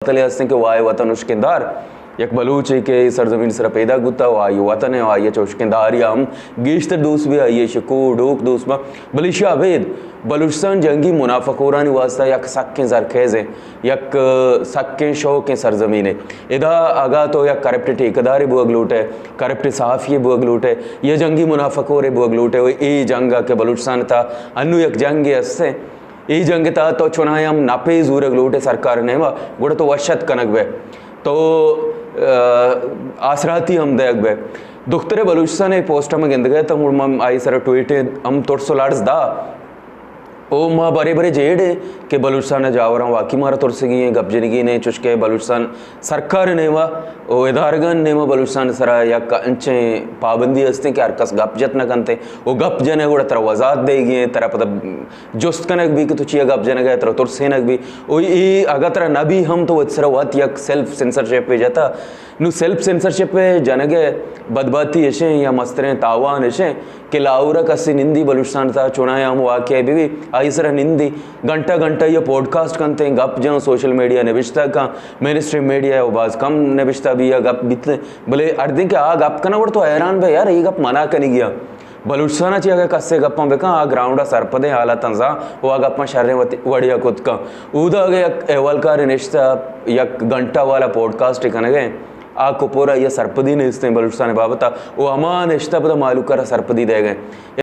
مسئلے ہستیں کہ وائے وطن اشکندار، یک بلوچے کہ سرزمین سرا پیدا بوتا و آئی وطن ہے و آئی چہ اشکنداری ہم گیشتر دوست بی، آئی شکو ڈوک دوست با، بلے ایشی ابید بلوچستان جنگی منافع خورانی واسطہ یک سکیں زرخیز ہے، یک سکیں شوقیں سرزمین ہے۔ ادا اگا تو یک کرپٹ ٹھیکیدارے بوگ لوٹے، کرپٹ صحافی بوگ لوٹے، یا جنگی منافع خورے بوگ لوٹے، و اے جنگ کہ بلوچستان تا انو یک جنگے ہستیں، اے جنگ ءِ تہا تو چنایا ہم نپے زورگ لوٹ ئے سرکار ءِ نیما، گڑا تو وش اتک کنگ بئے، تو، آ، آسراتی ہم دئیگ بئے۔ دختر بلوچستان ءِ پوسٹ ہم گندگ ءَ تو من آئی سر ٹویٹ ءَ ہم ترس و لرز دا۔ او ما برے برے جیڑ ایں کہ بلوچستان ءِ جاوراں واقعی مارا ترسگی ایں، گپ جنگی نے، چوشکہ بلوچستان سرکار ءِ نیما و ادارگان نیما بلوچستان ءِ سرا یک انچیں پابندی ہستیں کہ ہر کس گپ جت نہ کنت و گپ جنے گڑا ترا وضاحت دیگی ایں، ترا پدا جست کنگ بی کہ تو چیا گپ جنگ ءَ، ترا ترسینگ بی۔ او اے اگاں ترا نہ بی ہم تو وت سرا وت یک سیلف سینسرشپ ءَ جتا۔ نو سیلف سینسرشپ ءَ جنگ ءِ بدبہتی اشیں یا مستریں تاوان اشیں کہ لاہور ءَ کسے نندی بلوچستان ءِ تہا چونایا ہم واقعہ بہ بی، آئی سرا نندی گھنٹہ گھنٹہ یا پوڈکاسٹ کنت ایں، گپ جن، سوشل میڈیا نبشتہ کن، مین اسٹریم میڈیا ءَ باز کم نبشتہ بی یا گپ بیت، بلے ہر دن کہ آ گپ کناں گڑا تو حیران بئے یار اے گپ منا کنگی آ۔ بلوچستان ءَ چہ اگہ کسے گپاں بکن، آ گراؤنڈ ءَ سرپدیں حالتاں زان و آ گپاں شریں وت-، وڑے ءَ کت کن۔ اودا اگہ یک احوالکارے نشتہ، یک گھنٹہ والا پوڈکاسٹے کنگ ءَ، آ کپور ءَ آئی ءَ سرپدی نیستیں بلوچستان ءِ بابت ءَ، و ہما نشتہ پدا مہلوک ءَ را سرپدی دئیگ ءَ۔